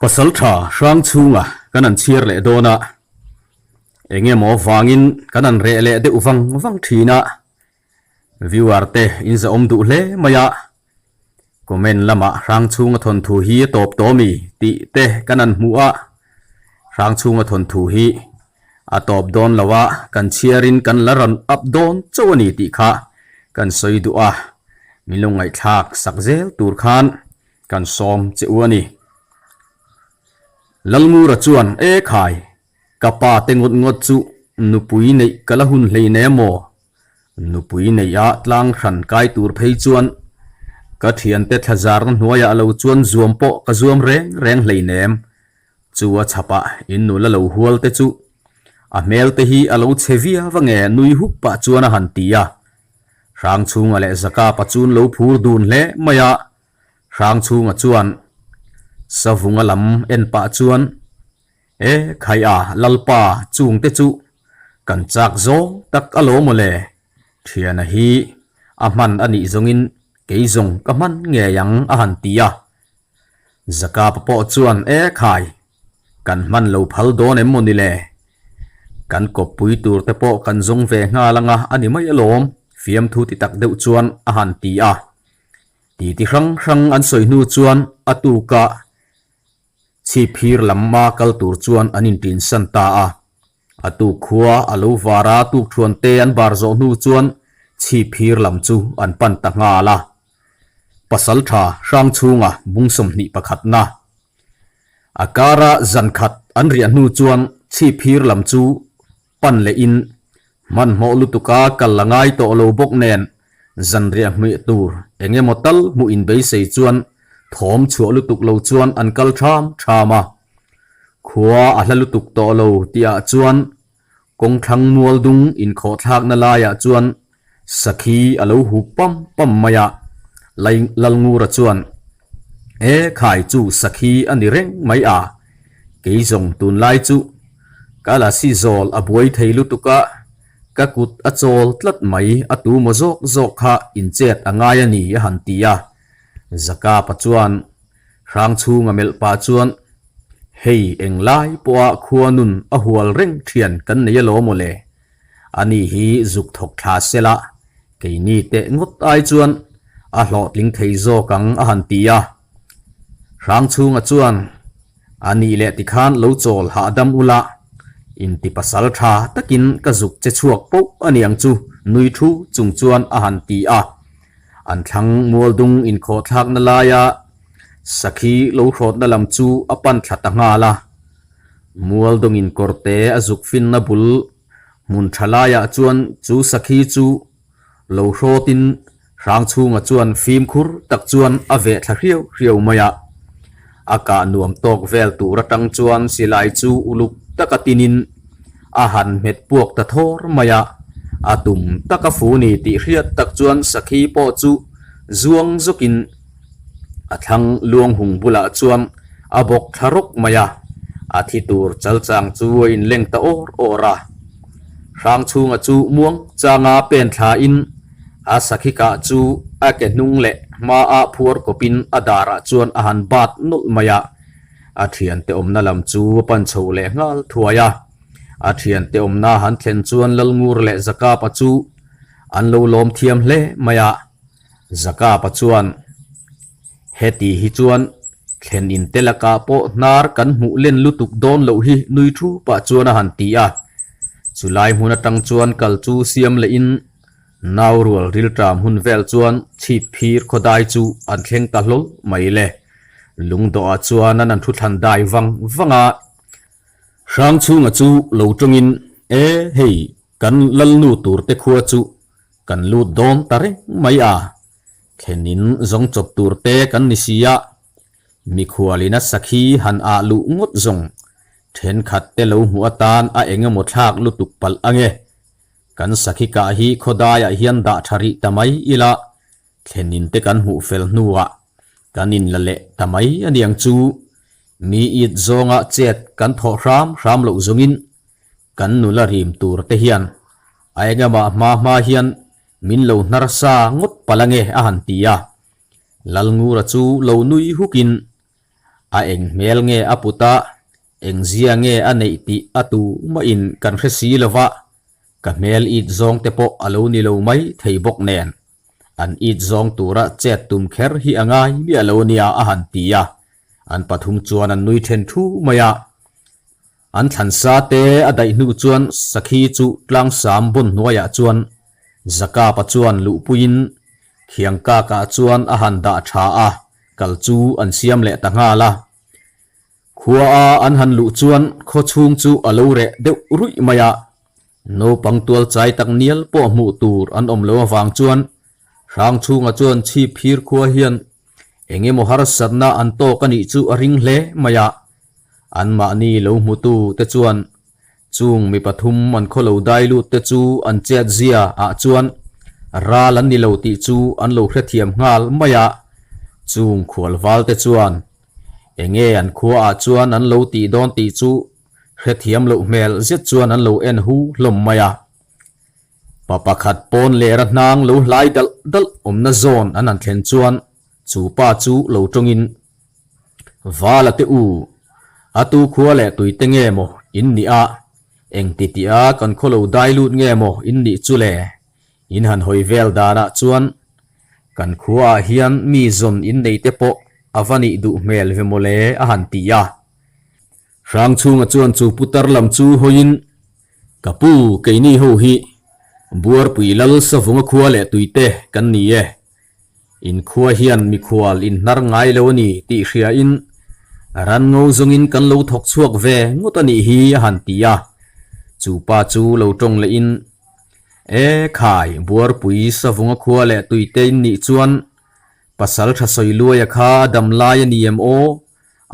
Pasaltha hrang chhunga kan han chhiar leh dawn a, eng emaw vangin kan han reh leh deuh vang vang thin a, viewer te in zahawm duh hle mai a, comment lamah hrang chhunga thawnthu hi a tawp tawh ami tih te kan han hmuh a, hrang chhunga thawnthu hi a tawp dawn lo a, kan chhiarin kan la rawn up dawn chauh a ni tih kha kan sawi duh a, min lo ngaihthlak sak zel tur khan Kan sawm che u a ni. Lalngura chuan, E khai, ka pa te ngawt ngawt chu nupui neih ka la hun hlei ne maw? Nupui neih a tlang hran kai tur phei chuan ka thiante thlazarna hnuaiah lo chuan zuam pawh ka zuam reng reng hlei nem. Chu a chhapah in nula lo hual te chu a hmel te hi a lo chhe viau ange nui hup pah chuan a han ti a. Hrangchhunga leh Zakapa chuan lo phur dun hle mai a. Hrangchhunga chuan Savunga lam en pah chuan, E Khaia Lalpa chungte chu kan chak zawng tak a lo maw le, thiana hi a hman a nih zawngin kei zawng ka hman ngei ang a han ti a. Zakapa pawh chuan, E Khai, kan hman lo phal dawn em maw ni le? Kan kawppui tur te pawh kan zawng ve nghal anga a ni mai alawm, fiamthu ti tak deuh chuan a han ti a. Titi hrang hrang an sawi hnu chuan a tuka chhipphir lam a kal tur chuan an intinsan ta a. A tuk khua a lo var a, tukthuan te an bar zawh hnu chuan chhipphir lam chu an pan ta nghal a. Pasaltha hrang chhunga bung 21 na a kara zan khat an riah hnu chuan chhipphir lam chu pan leh in hmanhmawh lutuka kal la ngai tawh lo bawk nen zanriah hmuih tur eng emaw tal hmuh in beisei chuan thawm chhuah lutuk lo chuan an kal tham tham a. Khua a hla lutuk tawh lo tih ah chuan kawngthlang mual dung inkhawhthlakna laiah chuan Sakhi a lo hup pam pam mai a, Lalngura chuan, E khai chu sakhi a ni reng mai a, kei zawng tunlai chu ka la si zawl a buai thei lutuk a, ka kut a chawl tlat mai a tu maw zawk zawk kha inchet a ngai a ni a han ti a. Zakapa chuan Hrangchhunga melh pah chuan, Hei englai pawha khua nun a hual reng thian kan nei alawm aw le. Ani hi zuk thawk thla sela, keini teh ngawt ai chuan a hlawhtling thei zawk ang a han ti a. Hrangchhunga chuan, A nih leh tikhan lo chawl hahdam ula, inti pasal tha takin ka zuk che chhuak poh a niang chu nui thu chung chuan a han ti a. An thlang mualdung inkhawhthlakna laia sakhi lo hrawtna lam chu a pan thla ta nghal a. Mualdawngin kawrte a zuk finna bul hmun tha laiah chuan chu sakhi chu lo hrawtin Hrangchhunga chuan fimkhur tak chuan a veh thla hriau hriau mai a. A kah nuam tawk vel tur atang chuan silai chu uluk taka tinin a han hmet puak ta thawr mai a. A tum taka fu ni tih hriat tak chuan sakhi pawh chu zuang zawkin A thlang luang hung bulah chuan a bawk thla rawk mai a, a thi tur chal chang chu a inleng ta awr awr a. Hrang chhunga chu muang changa pen thlain a sakhi kah chu a ke hnung leh hmaah phuar kawpin a darah chuan a han bat nawlh mai a, a thiante awmna lam chu a pan chho leh nghal thuai a. A thiante awmna han thlen chuan Lalngur leh Zakapa chu an lo lawm thiam hle mai a. Zakapa chuan, Heti hi chuan thlen in te lakah pawh hnar kan hmuh len lutuk dawn loh hi nui thu pah chuan a han ti a. Chulai hmun atang chuan kal chu siam lehin nau rual rilṭam hun vel chuan chhip phir khawdai chu an thleng ta hlawl mai le. Lungdawhah chuan an an thu thlan dai vang vang a. Hrangchhunga chu lo tawngin, E hei, kan lalnu tur te khua chu Kan lut dawn ta reng mai a, thlenin zawng chawp tur te kan ni si a, mikhualina sakhi han ah luh ngawt zawng thenkhat te lo hmuh atan a eng emaw thlak lutuk palh ange. Kan sakhi kah hi khawdaiah hian dah tha rih ta mai ila, thlenin te kan hmuh fel hnuah kan inla leh ta mai a niang chu, mi it zawnga chet kan thawh hram hram loh zawngin Kan nula rim tur te hian a engemah hma hma hian min lo hnar sa ngawt palh ange a han ti a. Lalngura chu lo nui hukin. A eng hmel nge a put a, eng zia nge a neih tih a tu mahin kan hre si lo va, ka hmel it zawng te pawh a lo ni lo mai thei bawk nen. An it zawng tura chet tum kher hi a ngai miah lo nia a han ti a, an pathum chuan an nui then thu mai a. An thlan sa te a daih hnu chuan Sakhi chu tlangsam bun hnuaiah chuan Zakapa chuan luhpuiin Khiangkakah chuan a han dah tha a, kal chu an siam leh ta nghal a. Khua a an han luh chuan khaw chhung chu a lo reh deuh ruih mai a, naupang tual chai tak nial pawh hmuh tur an awm lo avang chuan Hrangchhunga chuan chhip phir khua hian eng emaw harsatna an tawk a nih chu a ring hle mai a, anmahni lo hmutu te chuan Chung mi pathum an khaw lo dai lut te chu an chet zia ah chuan ral an ni lo tih chu an lo hrethiam nghal mai a, chung khual val te chuan enge an khua ah chuan an lo tih dawn tih chu hrethiam loh hmel zet chuan an lo en hu hlawm mai a. Pa pakhat pawn lera hnang lo hlai dalh dalh awmna zawn an han thlen chuan chu pa chu lo tawngin Vala te u, a tu khua leh tui te nge maw in nih a, eng ti tih a kan khaw lo dai lut nge maw in nih chu le? In han hawi vel danah chuan kan khua ah hian mi zawn in nei te pawh a va nih duh hmel ve maw le a han ti a. Hrangchhunga chuan chu putar lam chu hawiin Ka pu keini ho hi Buarpui Lal Savunga khua leh tui te kan ni e. Inkhua hian mikhual inhnar ngai lo a ni tih hriain ran ngo zawngin kan lo thawk chhuak ve ngawt a nih hi a han ti a. Chu pa chu lo tawng lehin, E khai, Buarpui Savunga khua leh tuite in nih chuan pasal tha sawi luaia kha a dam lai a ni em aw?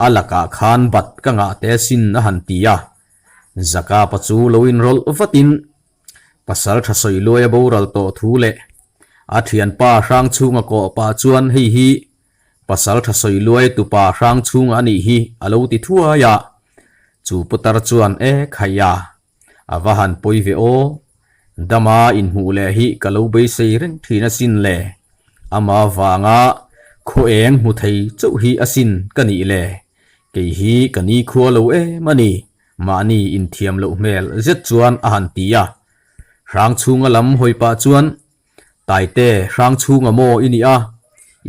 A lakah khan bat ka ngah te asin a han ti a. Zakapa chu lo inrawlh vatin Pasal tha sawi luai a boral tawh thu leh a thianpa hrang chhunga kawh pah chuan hei hi pasal tha sawi luai tupa hrang chhunga a nih hi a lo ti thuai a, chu putar chuan e khaih a, a va han pawi ve aw, dama inhmuh leh hi ka lo beisei reng thin asin le, ama vanga khaw eng hmu thei chauh hi asin ka nih le, kei hi ka nikhua lo em a ni. Mahni inthiam loh hmel zet chuan a han ti a. Hrangchhunga lam hawi pah chuan, Taite, Hrangchhunga maw i nih a?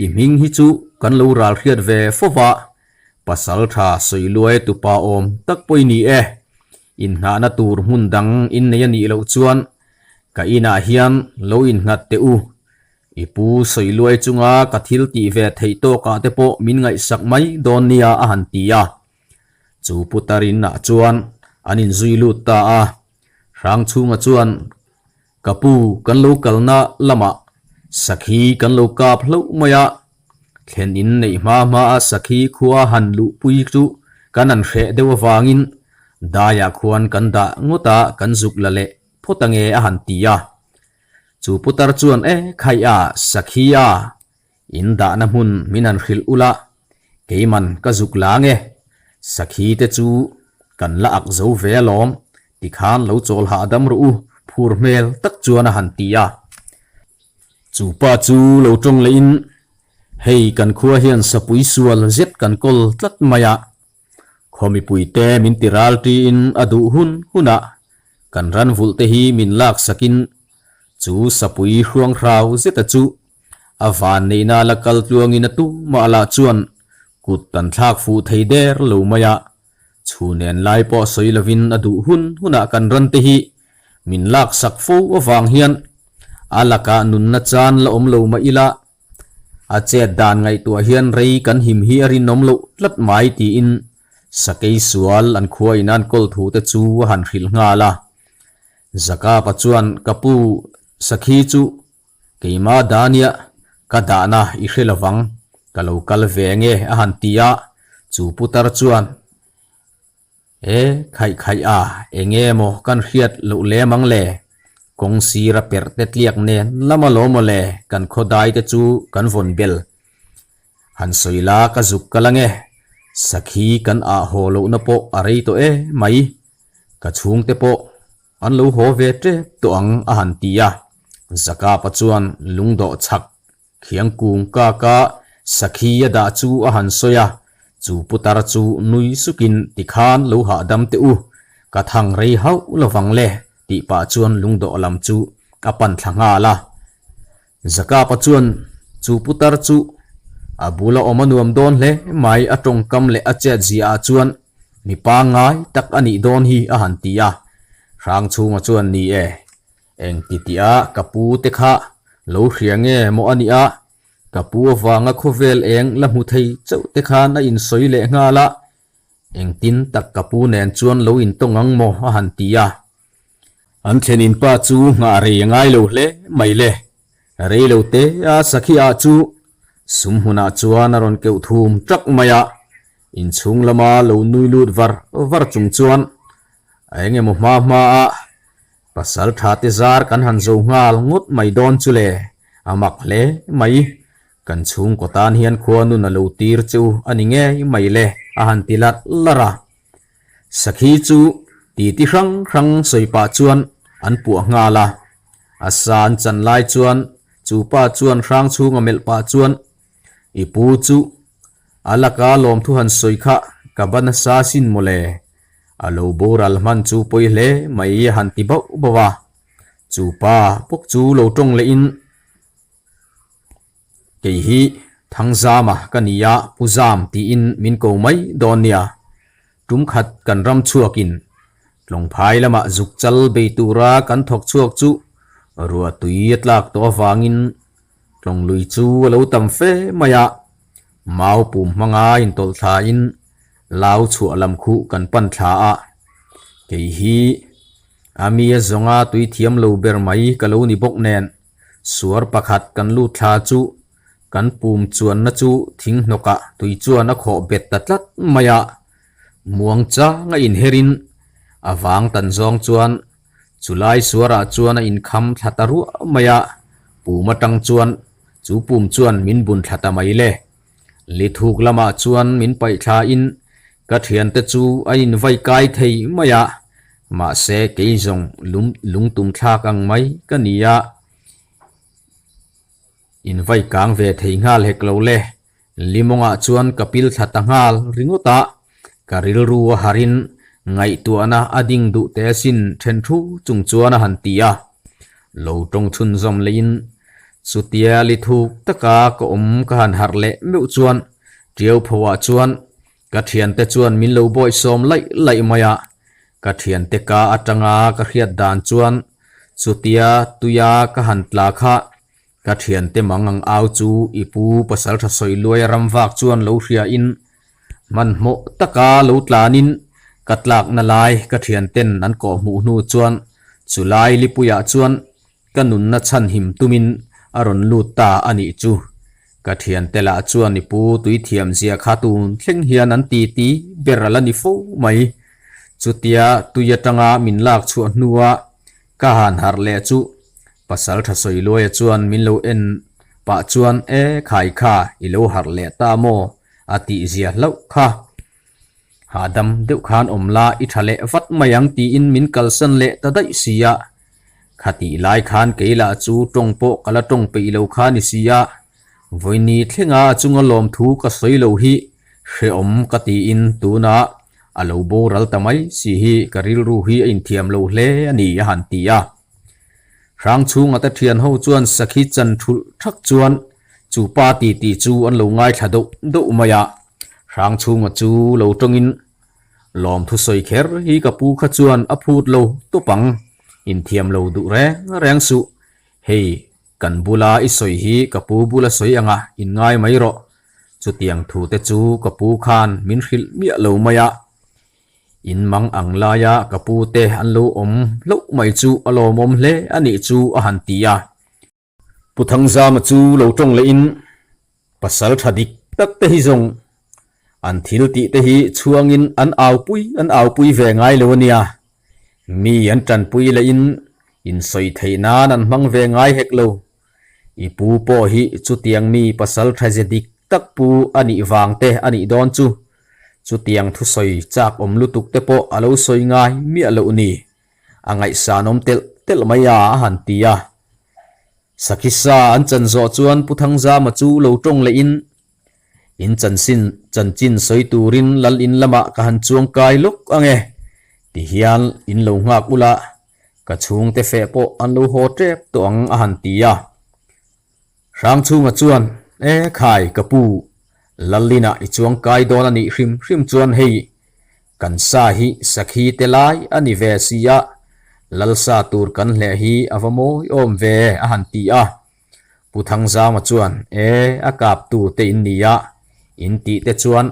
I hming hi chu kan lo ral hriat ve fo va, pasal tha sawi luai tupa awm tak pawh i ni e. Inngahna tur hmun dang in nei a nih loh chuan ka inah hian lo innghat teh u. I pu sawi luai chunga ka thil tih ve theih tawkah te pawh min ngaihsak mai dawn nia a han ti a. Chu putar in ah chuan an inzui lut ta a, Hrangchhunga chuan, Ka pu, kan lo kalna lamah sakhi kan lo kap hlauh mai a, thlen in neih hma hma a sakhi khua han luhpui chu kan han hreh deuh avangin daiah khuan kan dah ngawt a, kan zuk la leh phawt ange a han ti a. Chu putar chuan, E khaih a, sakhi a, In dahna hmun min han hrilh ula, keiman ka zuk la nge, sakhi te chu kan la ak zo ve alawm, tikhan lo chawl hahdam rawh u, phur hmel tak chuan a han ti a. Chu pa chu lo tawng lehin, Hei kan khua hian sapui sual zet kan kawl tlat mai a, khaw mipuite min ti ral tiin a duh hun hunah kan ran vulh te hi min lak sakin chu sapui hruang hrau zeta chu A van neihna la kal tluangin a tu mah lah chuan kut kan thlak fuh thei der lo mai a, chhu nen lai pawh sawi lovin a duh hun hunah kan ran te hi min lak sak fo avang hian a lakah nunna chan la awm lo mah ila, a chet dan ngaihtuah hian rei kan him hi a rinawm loh tlat mai tiin sakei sual an khua in an kawl thu te chu a han hrilh nghal a. Zakapa chuan ka pu sakhi chu Keimah Dania, ka dahna i hre lovang, ka lo kal ve nge a han ti a, chu putar chuan, E, khaih khaih a, enge maw kan hriat loh lem ang le, kawng sira perh te tliak nen lam alawm maw le, kan khaw dai te chu kan vawn bel. Han sawi la ka zuk kal ange, sakhi kan ah haw lohna pawh a rei tawh e mai, ka chhungte pawh An lo haw ve tep tawh ang a han ti a, Zakapa chuan lungdawh chhak khiang kung kaka sakhi a dah chu a han sawi a, Chu putar chu nui sukin tikhan lo hahdam teh u, ka thang rei hauh lovang le tih pah chuan lungdawh lam chu a pan thla nghal a. Zakapa chuan chu putar chu a bula awm a nuam dawn hle mai, a tawngkam leh a chet zia ah chuan mi pangngai tak a nih dawn hi a han ti a. Hrangchhunga chuan ni e, engti tih a ka pu te kha lo hria nge maw a nih a, Ka pu avanga khawvel eng la hmu thei chauh te khan a insawi leh nghal a, engtin tak ka pu nen chuan lo intawng ang maw a han ti a. An thlenin pa chu nghah rei a ngai lo hle mai le. Rei lo te a sakhi ah chu sum hmunah chuan a rawn keuh thum ṭak mai a, inchhung lama lo nui lut var var chung chuan a eng emaw hma hma a Pasal tha te zar kan han zo nghal ngawt mai dawn chu le, a mak hle mai. Kan chhungkaw tan hian khua nun a lo tir chu a ni ngei mai le a han ti larh larh a. Sakhi chu titi hrang hrang sawi pah chuan an puah nghal a. A sa an chan lai chuan chu pa chuan hrang chhunga melh pah chuan I pu chu a laka lawmthu han sawi kha ka ba nasa sin mawle. A lo boral hman chu pawi hle mai a han ti bauh bauh a, chu pa bawk chu lo tawng leh in, Kei hi Thangzama ka ni a, Pu Zam tiin min ko mai dawn nia. Tum khat kan ram chhuak in Tlawngphai lamah zuk chal bei tura kan thawk chhuak chu ruah tui a tlak tawh avangin Tlawng lui chu a lo tam fe mai a, mau pum hmanga intawlh thla in Lau chhuah lam khuh kan pan thla a, kei hi a mi a zawnga tui thiam lo ber mai ka lo ni bawk nen, suar pakhat kan lut thla chu kan pum chuanna chu thing hnawkah tui chuan a khawh bet ta tlat mai a, muang changa inherin a vang tan zawng chuan chulai suarah chuan a inkham thla ta ruah mai a, pum atang chuan chu pum chuan min bun thla ta mai le. Lithuk lamah chuan min paih thlain ka thiante chu a invai kai thei mai a, mahse kei zawng lum lungtum thlak ang mai ka ni a, invai kang ve thei nghal hek lo le. Limawngah chuan ka pil thla ta nghal ringawt a, ka rilru a harin ngaihtuahna a ding duh teh asin then thu chung chuan a han ti a. Lo tawng chhunzawm leiin chutia li thuk taka ka awm ka han harh leh meuh chuan Tiau phoah chuan ka thiante chuan min lo bawihsawm laih laih mai a, ka thiante ka atanga ka hriat dan chuan chutia tuia ka han tla kha ka thiante mang ang au chu i pu pasaltha sawi luaia ram vak chuan lo hriain Hmanhmawh taka lo tlanin ka tlakna lai ka thianten an kawh hmuh hnu chuan chulai lipuiah chuan ka nunna chhanhim tumin a rawn lut ta a nih chu. Ka thiante lah chuan i pu tuithiam zia kha tun thleng hian an titi ber a la ni fo mai. Chutia tui atanga min lak chhuah hnua ka han harh leh chu Pasal tha sawi luaia chuan min lo en pah chuan e khai kha i lo harh leh ta maw? A tih zia hlauh kha. Hahdam deuh khan awm la i tha leh vat mai ang tiin min kalsan leh ta daih si a. Khatih lai khan kei lah chu tawng pawh ka la tawng peih lo kha ni si a. Vawiini thlenga a chunga lawmthu ka sawi lo hi hrehawm ka tiin tunah a lo boral ta mai si hi ka rilru hi a inthiam lo hle a ni a han ti a. Hrang chhunga te thian ho chuan sakhi chan thulh thak chuan chu pa ti ti chu an lo ngaithla deuh deuh mai a. Hrang chhunga chu lo tawngin lawmthu sawi kher hi ka pu kha chuan a phut lo tawp ang, inthiam lo duh reng reng suh. Hei kan bula i sawi hi ka pu bula sawi anga inngai mai rawh. Chutiang thu te chu ka pu khan min hrilh miah lo mai a. In mang ang laia ka pu te an lo awm hlauh mai chu a lawmawm hle a nih chu a han ti a. Pu Thangzama chu lo tawng lehin pasal tha dik tak te hi zawng an thil tih te hi chhuangin an aupui an aupui ve ngai lo a nia. Mi an tanpui lehin insawi theih nan an hmang ve ngai hek lo. I pu pawh hi chutiang mi pasal tha ze dik tak pu a nih vang te a nih dawn chu. Chutiang thusawi chak awm lutuk te pawh a lo sawi ngai miah loh ni. A ngaihsanawm telh telh mai a a han ti a. Sakhisa an chan zawh chuan Pu Thangzama chu lo tawng lehin. In chanchin chanchin sawi turin lal in lamah ka han chuang kai lawk ang e, ti hian in lo nghak ula, ka chhungte feh pawh an lo haw tep tawh ang a han ti a. Hrangchhunga chuan, E khai ka pu, Lalinah i chuang kai dawn a nih hrim hrim chuan hei kan sa hi sakhi te lai a ni ve si a, lal sa tur kan hleh hi a va mawi awm ve a han ti a. Pu Thangzama chuan, E a kaptu te in ni a, in tih te chuan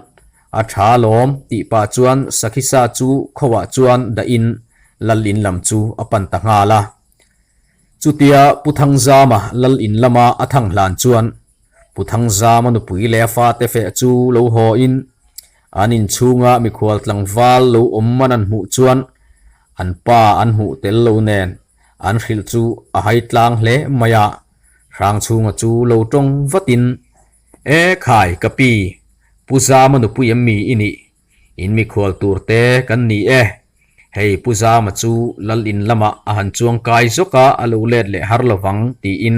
a tha lawm tih pah chuan sakhi sa chu khawah chuan dahin lal in lam chu a pan ta nghal a. Chutia Pu Thangzama lal in lama a thang hlan chuan Pu Thangzama nupui leh a fate feh chu lo haw in an inchhunga mikhual tlangval lo awm man an hmuh chuan an pa an hmuh tel lo nen an hrilh chu a hai tlang hle mai a, Hrangchhunga chu lo tawng vatin, E khai ka pi, Pu Zama nupui em mi i nih? In mikhual tur te kan ni e. Hei Pu Zama chu lal in lamah a han chuang kai zawk a, a lo let leh har lo vang tiin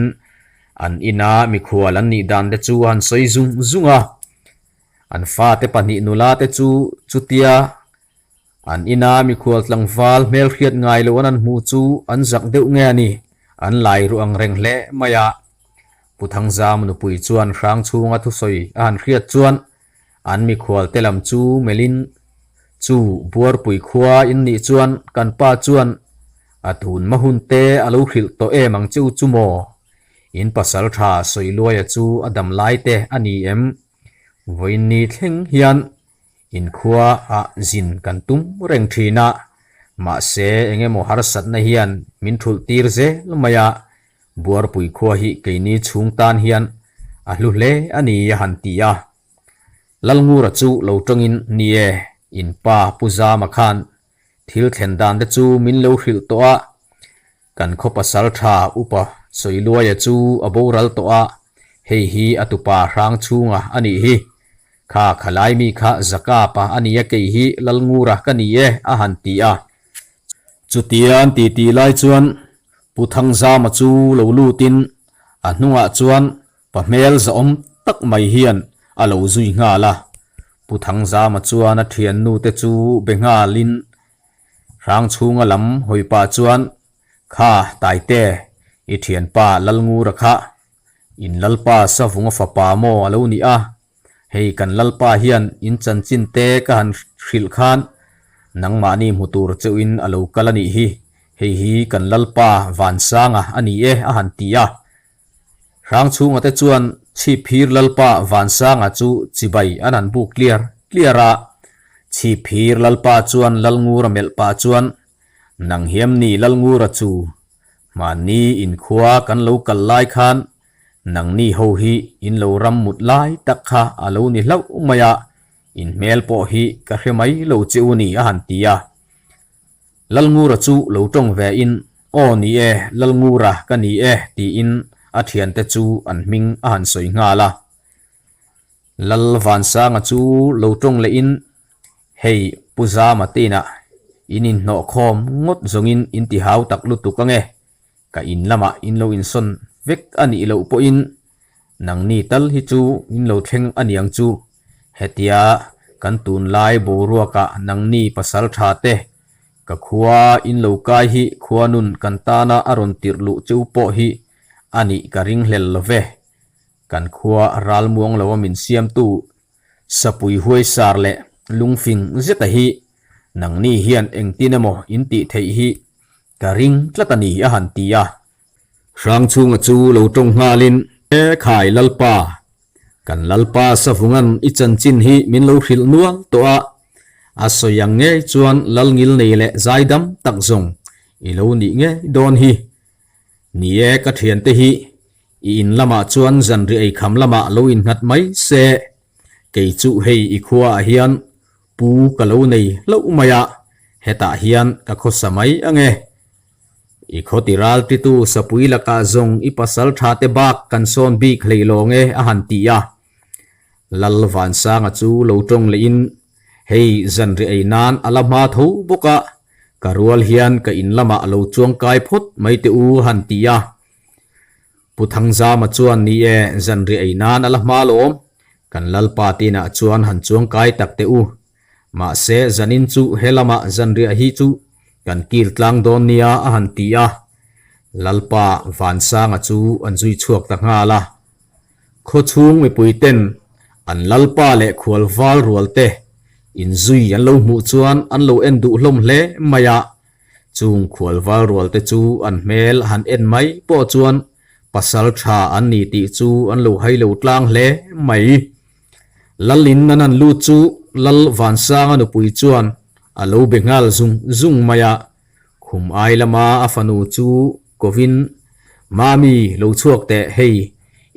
an ina mikhual an nih dan te chu a han sawi zung zung a. An fate pahnih nula te chu chutia an ina mikhual tlangval hmelhriat ngai lo an han hmuh chu an zak deuh nge a ni, an lai ruh ang reng hle mai a. Pu Thangzama nupui chuan Hrangchhunga thusawi a han hriat chuan An mikhual te lam chu melhin chu Buarpui khua in nih chuan kan pa chuan a tun hma hun te a lo hrilh tawh em ang cheu chu maw? In pasal tha Sawiluaia chu a dam lai te a ni em? Vawiin ni thleng hian in khua ah zin kan tum reng thin a, mahse eng emaw harsatna hian min thulh tir zel mai a, Buarpui khua hi keini chhung tan hian a hlu hle a ni a han ti a. Lalngura chu lo tawngin ni e, in pa Pu Zama khan thil thlen dan te chu min lo hrilh tawh a, kan khaw pasal tha upa Sawiluaia chu a boral tawh a, hei hi a tupa hrang chhunga a nih hi. Kha khalai mi kha Zakapa a nia kei hi Lalngura ka ni e a han ti a. Chutian titi lai chuan Pu Thangzama chu lo lutin a hnungah chuan pa hmel zahawm tak mai hian a lo zui nghal a. Pu Thangzama chuan a thiannu te chu be nghalin Hrangchhunga lam hawi pah chuan, Kha Taite, i thianpa Lalngura kha in Lalpa Savunga fapa maw a lo ni a? Hei kan Lalpa hian in chanchin te ka han hrilh khan nangmahni hmu tur cheuhin a lo kal a nih hi, hei hi kan Lalpa Vansanga a ni e a han ti a. Hrangchhunga te chuan Chhipphir Lalpa Vansanga chu chibai an han buk tliar tliar a. Chhipphir Lalpa chuan Lalngura melh pah chuan, Nang hiam ni Lalngura chu, mahni inkhua kan lo kal lai khan Nangni ho hi in lo ram mut lai tak kha a lo ni hlauh mai a, in hmel pawh hi ka hre mai lo che u ni a han ti a. Lalngura chu lo tawng ve in, Aw ni e, Lalngura ka ni e tiin a thiante chu an hming a han sawi nghal a. Lal Vansanga chu lo tawng leh in, Hei Pu Zama te inah in inhnawh khawm ngawt zawngin in ti hau tak lutuk ange, Ka in lamah in lo insawn vek a nih loh pawhin nangni tal hi chu in lo thleng a niang chu. Hetia kan tunlai boruakah nangni pasal tha te ka khua in lo kai hi khuanun kan tana a rawn tirh luh cheu pawh hi a nih ka ringhlel lo ve. Kan khua ralmuang lo a min siamtu Sapui huaisar leh lungfing zeta hi nangni hian engtin emaw in tih theih hi ka ring tlat a ni a han ti a. Hrangchhunga chu lo tawng nghalin, E khai Lalpa, kan Lalpa Savungan i chanchin hi min lo hrilh nual tawh a, a sawi ang ngei chuan Lalngil nei leh zaidam tak zawng i lo nih ngei dawn hi. Ni e ka thiante hi I in lamah chuan zanri eikham lamah lo innghat mai se, kei chu hei i khuaah hian pu ka lo nei hlauh mai a, hetah hian ka khawsa mai ang e. I khaw ti ral titu sapui lakah zawng i pasal tha te bak kan sawn bik hlei lawng e a han ti a. Lal Vansanga chu lo tawng lehin, Hei zanri ei nan a la hma tho bawk a, ka rual hian ka in lamah lo chuangkai phawt mai teh u a han ti a. Pu Thangzama chuan ni e, zanriah ei nan a la hma lawm. Kan Lalpa tinah chuan han chuang kai tak teh u. Mahse, zanin chu he lamah zanriah hi chu kan kil tlang dawn nia a han ti a. Lalpa Vansanga chu an zui chhuak ta nghal a. Khawchhung mipuiten an Lalpa leh khual val rual te inzui an lo hmuh chuan an lo en duh hlawm hle mai a. Chung khual val rual te chu an hmel han en mai pawh chuan pasal tha an ni tih chu an lo hai lo tlang hle mai. Lalin an han lut chu Lal Vansanga nupui chuan a lo be nghal zung zung mai a, khum ai lama a fanu chu kovin, Mami, lo chhuak teh hei,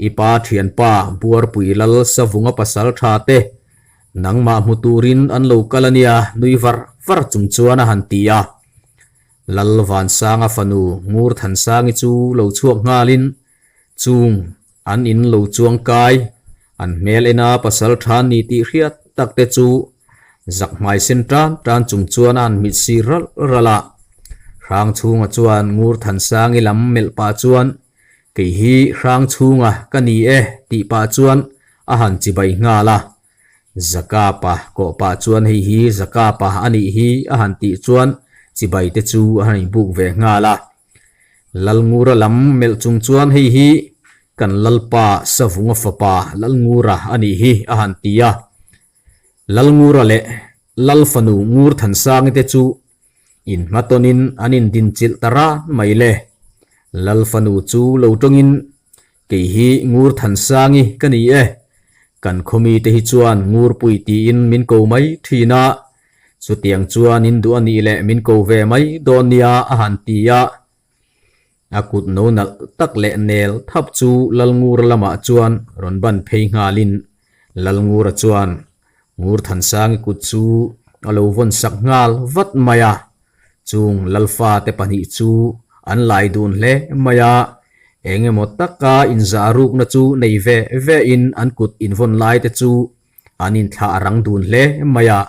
i pa thianpa Buarpui Lal Savunga pasal tha te, nangmah hmu turin an lo kal a nia nui var var chung chuan a han ti a. Lal Vansanga fanu Ngur Thansangi chu lo chhuak nghalin, Chung an in lo chuang kai, an hmel ena pasal tha ni tih hriat tak te chu zak hmai sen tan tan chung chuan a han mit sir ralh ralh a. Hrangchhunga chuan Ngur Thansangi lam melh pah chuan, Kei hi Hrangchhunga ka ni e tih pah chuan a han chibai nghal a. Zakapa kawh pah chuan hei hi Zakapa a nih hi a han tih chuan chibai te chu a han inbuk ve nghal a. Lalngura lam melh chung chuan hei hi kan Lalpa Savunga fapa Lalngura a nih hi a han ti a. Lalngura leh Lalfanu Ngurthansangi te chu inhmatawnin an indinchilh ta ran mai le. Lalfanu chu lo tawngin Kei hi Ngurthansangi ka ni e. Kan khawmite hi chuan Ngurpui tiin min ko mai thin a. Chutiang chuan in duh a nih leh min ko ve mai dawn nia a han ti a. A kut no nalh tak leh nel thap chu Lalngura lamah chuan rawn ban phei nghalin Lalngura chuan Ngurthansangi kut chu a lo vawn sak nghal vat mai a. Chung Lalfa te pahnih chu an lai dun hle mai a, eng emaw taka inzah rukna chu nei ve ve in an kut invawn lai te chu An inthlah a rang dun hle mai a,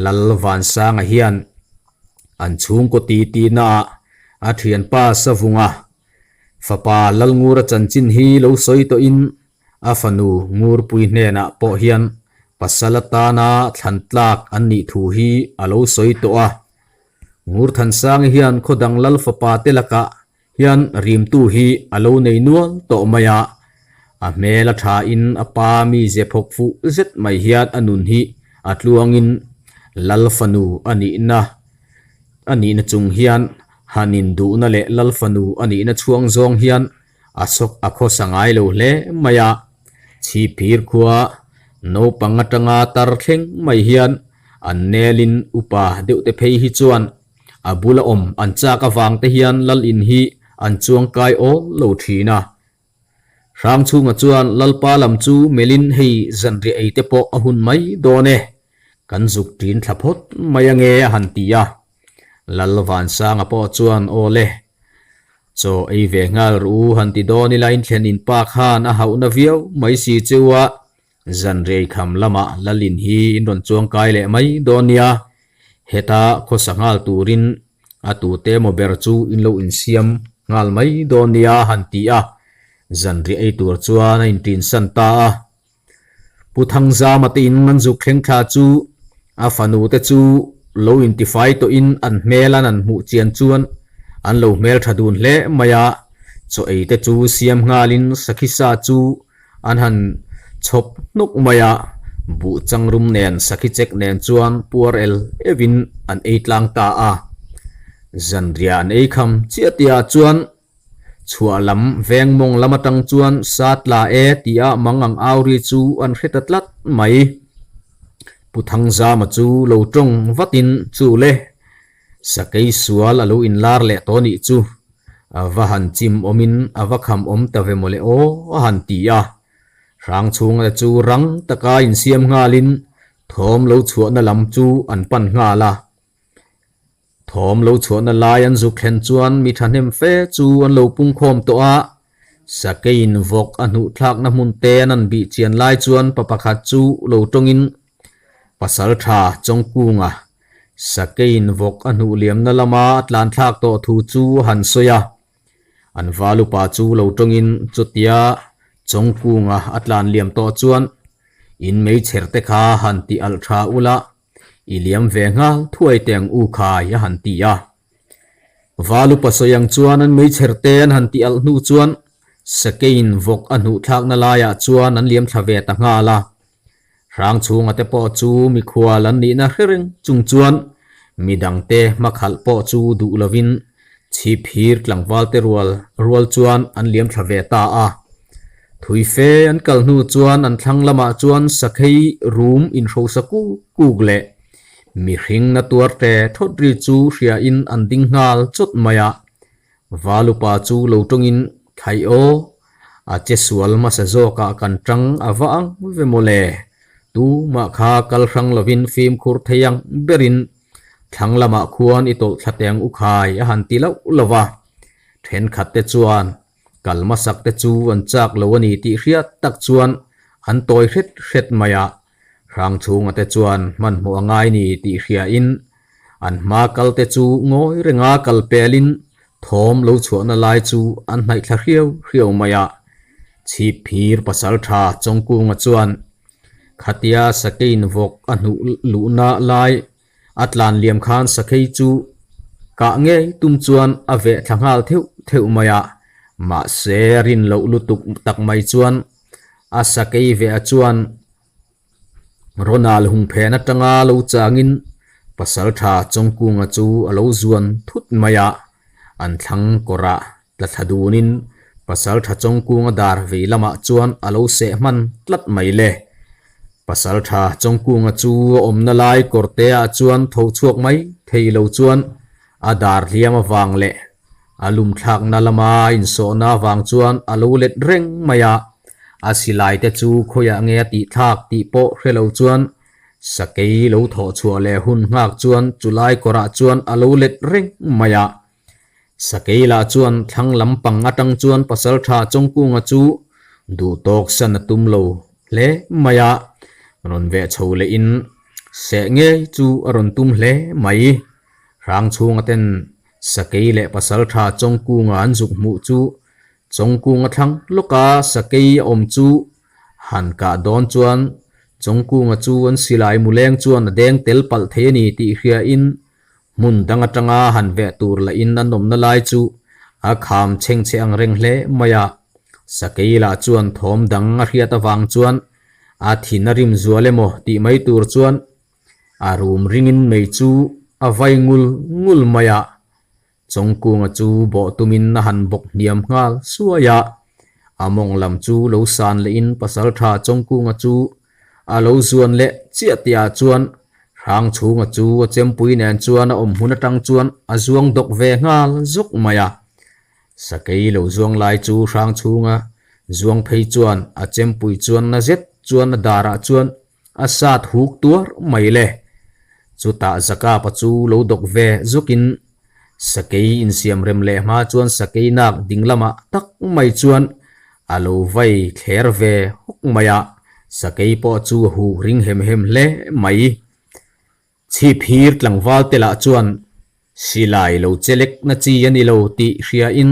Lal Vansanga hian an chhungkaw ti tihnaah a thianpa Savunga fapa Lalngura chanchin hi lo sawi tawhin a fanu Ngurpui hnenah pawh hian pasal atana thlan tlak an nih thu hi a lo sawi tawh a. Ngurthansangi hian khawdang Lal fapa te lakah Hian rimtu hi a lo nei nual tawh mai a, a hmel a thain a pa mize phawk fuh zet mai hian a nun hi a tluangin Lal fanu a nihna a nihna chung hian han induhna leh Lal fanu a nihna chhuang zawng hian a sawk a khawsa ngai lo hle mai a, chhipphir khua naupang atanga tar thleng mai hian an nelin upa deuh te phei hi chuan A bula awm an chak avang te hian Lal in hi an chuang kai awl lo thin a. Hrangchhunga chuan Lalpa lam chu melin hei zanriah ei te pawh a hun mai dawn e, kan zuk ṭin thla phawt mai ange a han ti a. Lal Vansanga pawh chuan aw le, chaw ei ve nghal ru han ti dawn ila in thlen in pa khan a hauhna viau mai si cheu a, Zanriai kham lamah Lalin hi in rawn chuang kai leh mai dawn nia, heta khawsa nghal turin a tute emaw ber chu in lo insiam nghal mai dawn nia a han ti a, zanriah ei tur chuan a intinsan ta a. Pu Thangzama te in an zuk thleng thla chu a fanu te chu lo intifai tawhin an hmel an an hmuh chian chuan an lo hmeltha dun hle mai a, chaw ei te chu siam nghalin sakhi sa chu An han chhawp hnuk mai a, buh changrum nen sakhi chek nen chuan puar el evin an ei tlang ta a. Zanriah an ei kham chiah tihah chuan chhuah lam veng mawng lam atang chuan sa tla e tia mang ang au ri chu an hre ta tlat mai. Pu Thangzama chu lo tawng vatin chu le Sakei sual a lo inlar leh tawh nih chu a va han chim awmin a va kham awm ta ve mawle aw a han ti a. Hrang chhunga chu rang taka insiam nghalin thawm lo chhuahna lam chu an pan nghal a. Thawm lo chhuahna lai an zuk thlen chuan mi thahnem fe chu an lo pungkhawm tawh a. Sakeiin vawk a hnuh thlakna hmun te an han bih chian lai chuan pa pakhat chu lo tawngin Pasal tha Chawngkunga Sakeiin vawk a hnuh liamna lama a tlan thlak tawh thu chu a han sawi a. An valupa chu lo tawngin chutia Chawngkunga a tlan liam tawh chuan. In meichher te kha han ti alh tha ula, i liam ve nghal thuai teh ang u khai a han ti a. Val upa sawi ang chuan an meichher te an han ti alh hnu chuan Sakeiin vawk a hnuh thlakna laiah chuan an liam thla ve ta nghal a. Hrang chhunga te pawh chu mikhual an nihna hre reng chung chuan midangte hmakhalh pawh chu duh lovin chhip hir tlangval te rual rual chuan an liam thla ve ta a. Thui fe an kal hnu chuan an thlang lamah chuan sakhei rum inhrosa kuk kuk leh mihring na tuar te thawt ri chu hriain an ding nghal chawt mai a. Valupa chu lo tawngin thlai aw, a che sual hmasa zawkah kan tang a va ang ve mawle. Tumah kha kal hrang lovin fimkhur thei ang berin thlang lamah khuan i tawlh thla teng u khai a han ti loh lo va. Thenkhat te chuan kal hmasak te chu an chak lo a ni tih hriat tak chuan an tawi hret hret mai a. Hrangchhunga te chuan hmanhmawh a ngai ni tih hriain an hma kal te chu ngawi renga kal pelin thawm lo chhuahna lai chu an hnaih thla hriau hriau mai a. Chhip phir pasal tha Chawngkunga chuan khatia Sakein vawk a hnuh luhna lai a tlan liam khan Sakhei chu kah ngei tum chuan a veh thla nghal theuh theuh mai a. Mahse a rin loh lutuk tak mai chuan A sakei ve a chuan Ronald hungphen atanga lo changin Pasaltha Chawngkunga chu a lo zuan thut mai a, an thlang kawrah tla thla dunin Pasaltha Chawngkunga dar vei lamah chuan a lo seh hman tlat mai le. Pasaltha Chawngkunga chu a awmna lai kawrte ah chuan tho chhuak mai thei lo chuan a dar hliam avang leh A lumthlakna lama insawhna avang chuan a lo let reng mai a, a silai te chu khawiah nge a tihthlak tih pawh hre lo chuan sakei lo thawh chhuah leh hun nghak chuan chulai kawrah chuan a lo let reng mai a. Sakei lah chuan thlang lampang atang chuan Pasaltha Chawngkunga chu duhtawk san a tum lo hle mai a, rawn veh chho lehin seh ngei chu a rawn tum hle mai. Hrang chhunga ten Sakei leh Pasaltha Chawngkunga an zuk hmuh chu Chawngkunga thlang lawka Sakei a awm chu han kah dawn chuan Chawngkunga chu an silai muleng chuan a deng tel palh thei a ni tih hriain hmun dang atanga han veh tur lahin an awmna lai chu a kham chhengchhe ang reng hle mai a. Sakei lah chuan thawm dang a hriat avang chuan a thin a rim zual emaw tih mai tur chuan A rum ringin mei chu a vai ngul ngul mai a, Chawngkunga chu bawh tumin a han bawk hniam nghal suai a. A mawng lam chu lo san lehin Pasaltha Chawngkunga chu a lo zuan leh chiah tihah chuan Hrangchhunga chu a chempui nen chuan a awm hmun atang chuan a zuang dawk ve nghal zuk mai a. Sakei lo zuang lai chu Hrangchhunga zuang phei chuan a chempui chuan na zet chuan a darah chuan A sat huk tuar mai le. Chutah Zakapa chu lo dawk ve zukin sakei insiam rem leh hma chuan sakei nak ding lamah tak mai chuan a lo vai thler ve hawk mai a, sakei pawh chu a huh ring hem hem hle mai. Chhip hir tlangval te lah chuan silai lo che lek na chi a ni lo tih hriain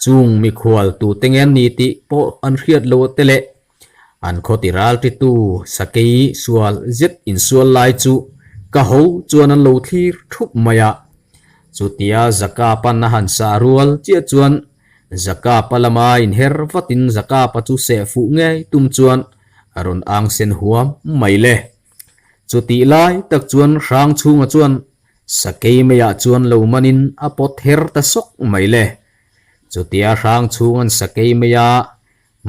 chung mikhual tute nge an ni tih pawh an hriat lo te leh an khawti raltitu sakei sual zet insual lai chu ka ho chuan an lo thlir thup mai a. Chutia Zakapan a han sah rual chiah chuan Zakapa lama inher vatin Zakapa chu seh fuh ngei tum chuan a rawn ang sen huam mai le. Chutih lai tak chuan hrang chhunga chuan sakei meiah chuan lo manin a pawt her ta sawk mai le. Chutia hrang chhunga'n sakei meia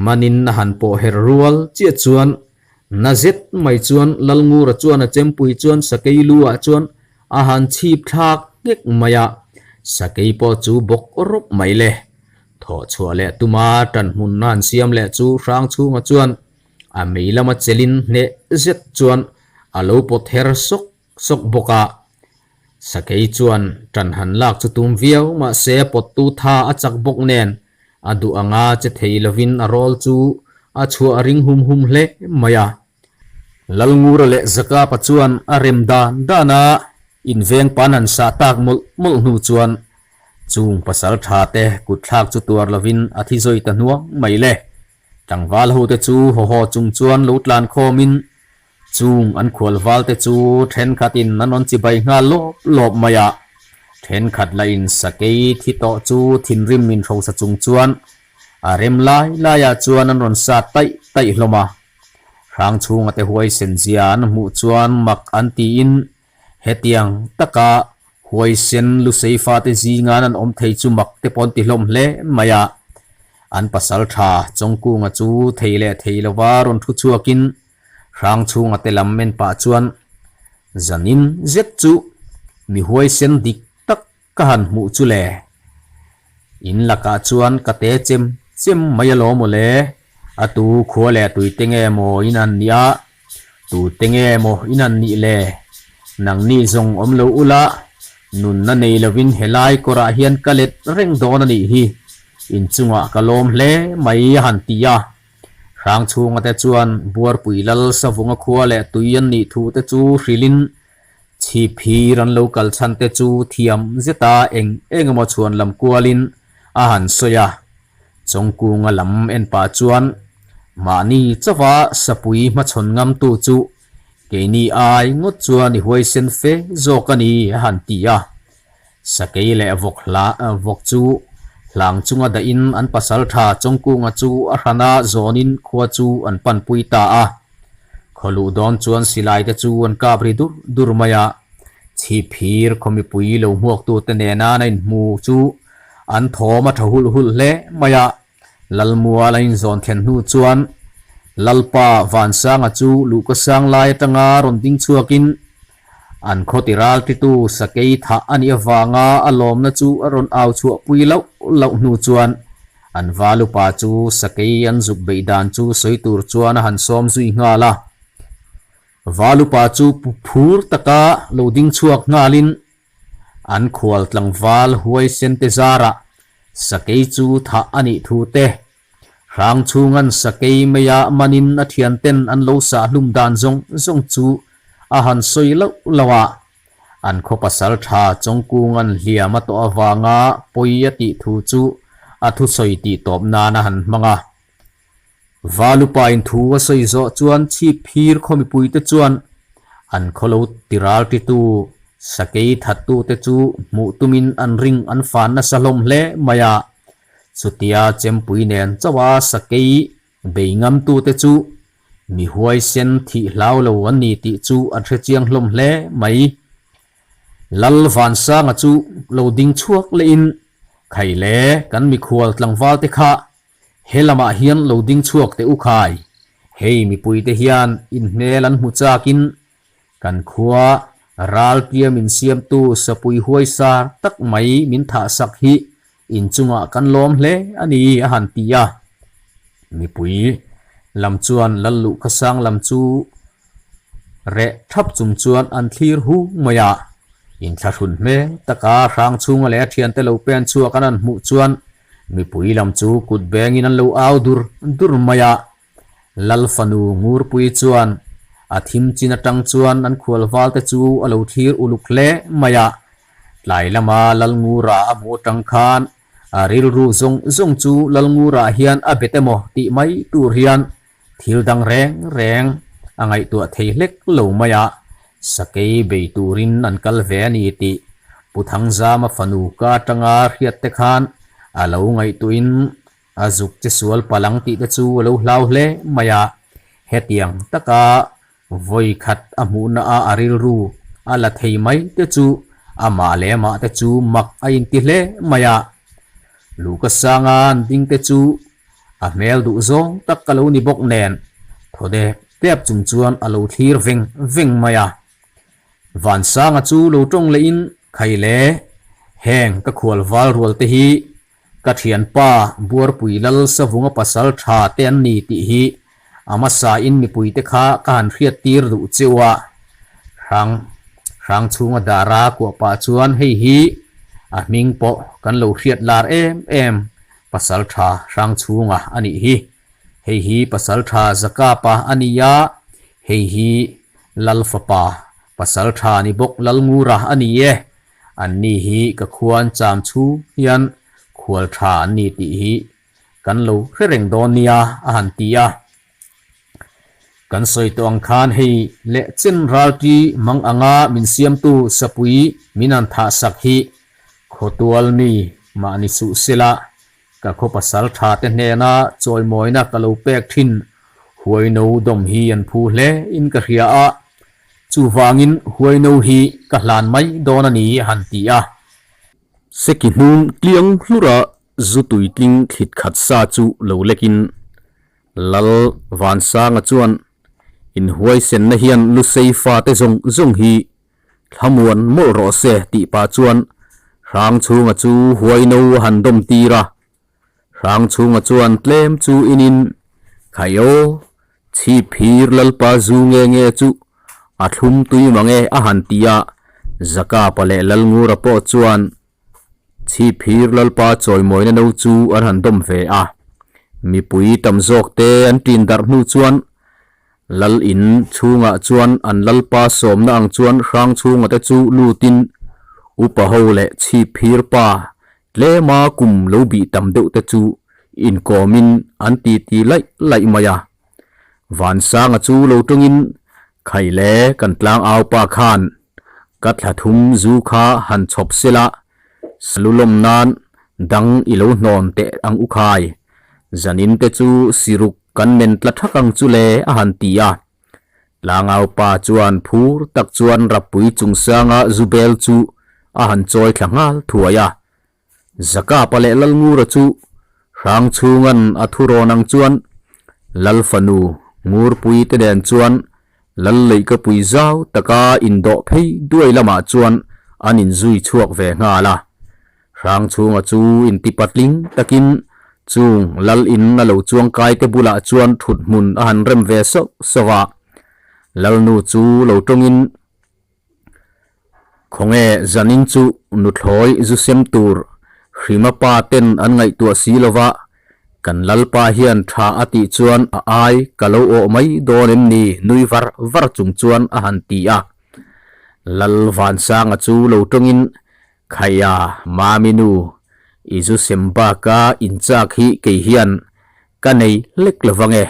manin a han pawh her rual chiah chuan na zet mai chuan Lalngura chuan a chempui chuan sakei lu ah chuan a han chhip thlak nghek mai a, sakei pawh chu bawk rawp mai le. Thawh chhuah leh tuma tan hmunna an siam leh chu hrang chhunga chuan A mei lama chelin hneh zet chuan a lo pawt her sawk sawk bawk a. Sakei chuan tan han lak chu tum viau mahse pawttu tha a chak bawk nen a duh anga che thei lovin a rawl chu a chhuah a ring hum hum hle mai a. Lalngura leh Zakapa chuan a rem dan dan a, inveng pan han sah tak mawlh mawlh hnu chuan chung pasal tha te kutthlak chu tuar lovin a thi zawi ta hnuang mai le. Tlangval hote chu haw haw chung chuan lo tlan khawmin chung an khual valte chu thenkhatin an rawn chibai nghal lawp lawp mai a. Thenkhat lahin sakei thi tawh chu thinrim min hrosa chung chuan a rem lai laiah chuan an rawn sat taih taih hlawm a. Hrangchhunga te huaisen zia an hmuh chuan mak an tiin Hetiang taka huaisen lusei fate zingan an awm thei chu mak te pawh an ti hlawm hle mai a. An pasal tha Chawngkunga chu thei leh thei lova rawn thu chhuakin Hrangchhunga te lam en pah chuan zanin zet chu mi huaisen dik tak Ka han hmuh chu le. In lakah chuan ka te chem chem mai alawm aw le. A tu khua leh tui te nge maw in han nih a? Tu te nge maw in han nih le? Nangni zawng awm lo ula, nunna nei lovin helai kawrah hian ka let reng dawn a nih hi. Inchungah ka lawm hle mai a han ti a. Hrangchhunga te chuan Buarpui Lal Savunga khua leh tui an nih thu te chu hrilhin Chhipphir an lo kal chhan te chu thiam zeta eng eng emaw chhuan lam kualin a han sawi a. Chawngkunga lam en pah chuan mahni chauha sapui hmachhawn ngamtu chu keini ai ngawt chuan i huaisen fe zawk a ni a han ti a. Sakei leh vawk hla vawk chu hlang chunga dahin an pasaltha Chawngkunga chu a hrana zawnin khua chu an panpui ta a. Khaw luh dawn chuan silai te chu an kap ri dur dur mai a, chhipphir khaw mipui lo hmuaktute nena an inhmu chu an thawm a tha hulh hulh hle mai a. Lalmual a inzawn thlen hnu chuan Lalpa Vansanga chu luhka sang lai atanga rawn ding chhuakin an khaw ti ral titu sakei thah a nih avanga a lawmna chu a rawn au chhuah pui loh loh hnu chuan An val upa chu sakei an zuk beih dan chu sawi tur chuan a han sawm zui nghal a. Val upa chu phur taka lo ding chhuak nghalin an khual tlangval huaisen te zarah sakei chu thah a nih thu te, hrang chhungan sakei maia manin a thianten an lo sah hlum dan zawng zawng chu a han sawi loh loh a. An khaw pasal tha Chawngkunga'n hliam a tawh avanga pawi a tih thu chu a thusawi tih tawp nan a han hmang a. Valupain thu a sawi zawh chuan chhip phir khaw mipuite chuan an khaw lo tiraltitu sakei thattute chu hmuh tumin an ring an fan nasa hlawm hle mai a. Chutia chempui nen chauha sakei Bei ngamtute chu mi huaisen thih hlau lo an ni tih chu an hre chiang hlawm hle mai. Lal Vansanga chu lo ding chhuak lehin, Khai le, kan mikhual tlangval te kha he lamah hian lo ding chhuak teh u khai, hei mipuite hian inhmel an hmu chakin kan khua raltia min siamtu sapui huaisar tak mai min thahsak hi Inchungah kan lawm hle a ni a han ti a. Mipui lam chuan Lal Luhkhasang lam chu reh thap chung chuan an thlir hu mai a. Inthlahrun hmel taka Hrangchhunga leh a thiante lo pen chhuak an han hmuh chuan mipui lam chu kut bengin an lo au dur dur mai a. Lal fanu Ngurpui chuan a thim chin atang chuan an khual valte chu a lo thlir uluk hle mai a. Tlai lama Lal Ngura a hmuh atang khan a rilru zawng zawng chu Lal Ngura hian a bet emaw tih mai tur hian thil dang reng reng a ngaihtuah thei hlek lo mai a. Sakei bei turin an kal ve a ni tih Pu Thangzama fanu ka atanga hriat te khan a lo ngaihtuahin A zuk che sual palang tih te chu a lo hlau hle mai a, hetiang taka vawi khat a hmuhna a a rilru a la thei mai te chu amah leh amah te chu mak a inti hle mai a. Luhka sanga an ding te chu a hmel duh zawng tak a lo ni bawk nen thaw dep dep chung chuan a lo thlir veng veng mai a. Vansanga chu lo tawng lehin, Khaile, heng ka khual val rual te hi Ka thianpa Buarpui Lal Savunga pasal tha te an ni tih hi a hmasa in mipui te kha ka han hriat tir duh cheu a. Hrang hrang chhunga dara kuah pah chuan hei hi a hming pawh kan lo hriat lar em em pasal tha hrang chhunga a nih hi. Hei hi pasal tha Zakapa a ni a, hei hi Lal fapa pasal tha ni bawk Lalngura a ni e. Anni hi ka khuan cham chhung hian khual tha an ni tih hi kan lo hre reng dawn nia a han ti a. Kan sawi tawh ang khan hei leh chen ralṭi mang anga min siamtu sapui min han thah sak hi khawtual mi mahni suh sela ka khaw pasal tha te hnena chawimawina ka lo pek thin huaino dawm hi an phu hle in ka hria a, chuvangin huaino hi ka hlan mai dawn a ni a han ti a. Seki hnung tliang hlura zu tuitling thlit khat sa chu lo lekin Lal Vansanga chuan inhuaisenna hian Lusei fate zawng zawng hi Thlamuan mawlh rawh se tih pah chuan Hrangchhunga chu huaino a han dawm tir a. Hrangchhunga chuan tlem chu inin, Khai aw, chhip phir Lalpa zu nge nge chu a thlum tui mang e a han ti a, Zakapa leh Lalngura pawh chuan chhip phir Lalpa chawimawina no chu an han dawm ve a. Mipui tam zawk te an ṭin darh hnu chuan Lal in chhungah chuan an lalpa sawmna ang chuan hrang chhunga te chu lutin upa ho leh chhip phir pa tlema kum lo bih tam deuh te chu inkawmin an titi laih laih mai a. Vansanga chu lo tawngin Khaile kan tlang au pa khan ka thla thum zu kha han chhawp sela salu lawm nan dang i lo hnawn teh ang u khai. Zanin te chu siruk kan men tla thak ang chu le a han ti a. Tlangau pa chuan phur tak chuan Rappui chungsanga zu bel chu a han chawi thla nghal thuai a. Zakapa leh Lalngura chu Hrangchhunga'n a thurawn ang chuan Lal fanu Ngurpui te nen chuan Lal leihkapui zau taka indawh phei duai lamah chuan an inzui chhuak ve nghal a. Hrangchhunga chu inti patling takin chung Lal in a lo chuang kai te bulah chuan thut hmun a han rem ve sauh sauh a. Lalnu chu lo tawngin Khawnge zanin chu nuthlawi zu sem tur Hrima pa ten an ngaihtuah si lova kan Lalpa hian tha a tih chuan a ai ka lo awh mai dawn em ni nui var var chung chuan a han ti a. Lal Vansanga chu lo tawngin Khaia, Mami nu, i zu sem baka inchak hi kei hian ka nei hlek lo vang e.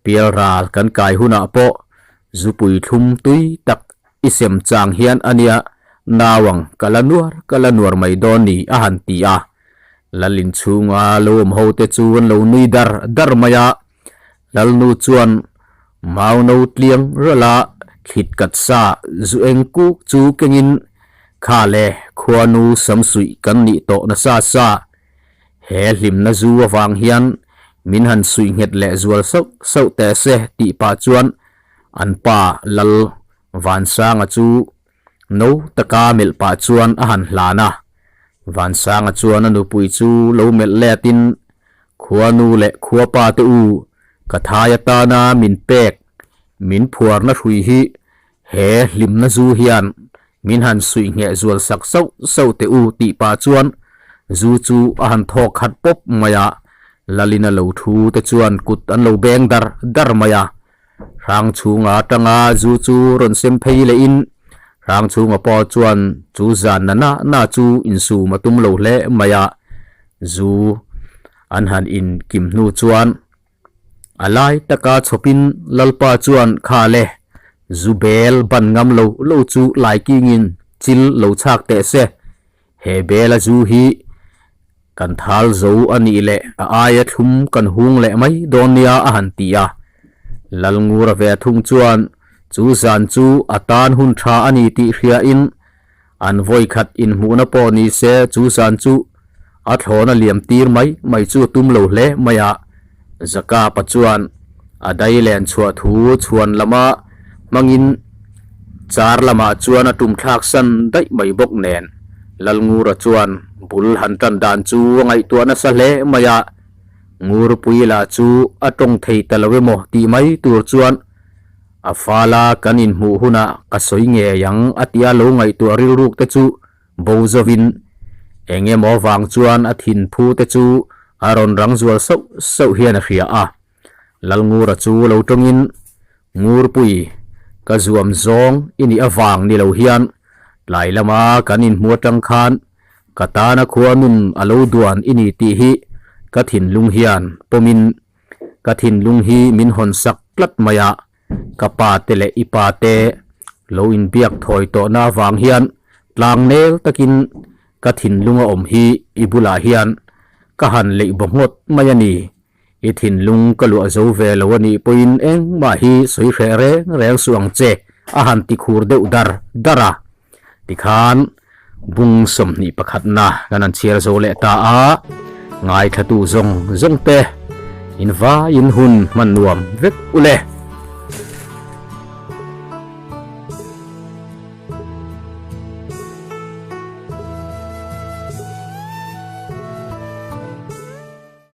Pialral kan kai hunah pawh zupui thlum tui tak i sem chang hian a nia nauang ka la nuar ka la nuar mai dawn ni a han ti a. Lal inchhunga lo awm ho te chu an lo nui dar dar mai a. Lalnu chuan mau no tliang rawlh a thlit kat sa zu eng kuk chu kengin kha le khuanu samsuih kan nih tawh nasa sa. He hlimna zu avang hian min han suih nghet leh zual sauh sauh teh se tih pah chuan an pa Lal Vansanga chu no taka melh pah chuan a han hlan a. Vansanga chuan a nupui chu lo melh letin Khuanu leh khuapa te u, ka thai atana min pek, min phuarna hrui hi he hlimna zu hian min han suih ngheh zual sak sauh sauh teh u tih pah chuan zu chu a han thawk khat pawp mai a, Lalina lo thu te chuan kut an lo beng dar dar mai a. Hrangchhunga atanga zu chu rawn sem phei lehin Hrangchhunga pawh chuan chu zan na na na chu insum a tum lo hle mai a, zu an han inkim hnu chuan a lai taka chhawpin Lalpa chuan kha le zu bel ban ngam lo lo chu laikingin chil lo chhak teh se, he bela zu hi Kan thal zo a nih leh a aia thlum kan hung leh mai dawn nia a han ti a. Lalngura ve thung chuan chu zan chu a tan hun tha a ni tih hriain an vawikhat inhmuhna pawh ni se chu zan chu a thlawna liam tir mai mai chu a tum lo hle mai a. Zakapa chuan a dai len chhuah thu chhuan lama hmangin Car lamah chuan a tum thlak san daih mai bawk nen Lalngura chuan bul han tan dan chu a ngaihtuah nasa hle mai a, Ngurpui lah chu a tawng thei ta lo emaw tih mai tur chuan a fala kan inhmuh hunah ka sawi ngei ang a tia lo ngaihtuah rilruk te chu bo zovin eng emaw vang chuan a thinphu te chu a rawn rang zual sauh sauh hian a hria a. Lalngura chu lo tawngin Ngurpui, ka zuam zawng i nih avang ni lo hian tlai lama kan inhmu atang khan ka tana khua nun a lo duan i ni tih hi Ka thinlung hian pawmin ka thinlung hi min hawn sak tlat mai a, ka pa te leh i pa te lo inbiak thawi tawhna avang hian tlang nel takin ka thinlung a awm hi i bulah hian ka han leih baw ngawt mai a ni. I thinlung ka luah zo ve lo a nih pawhin engmah hi sawi hreh reng reng suh ang che a han ti khur deuh dar dar a. Tikhan bung 21 na kan han chhiar zo leh ta a, ngaithlatu zawng zawng te in vaiin hun hman nuam vek u le.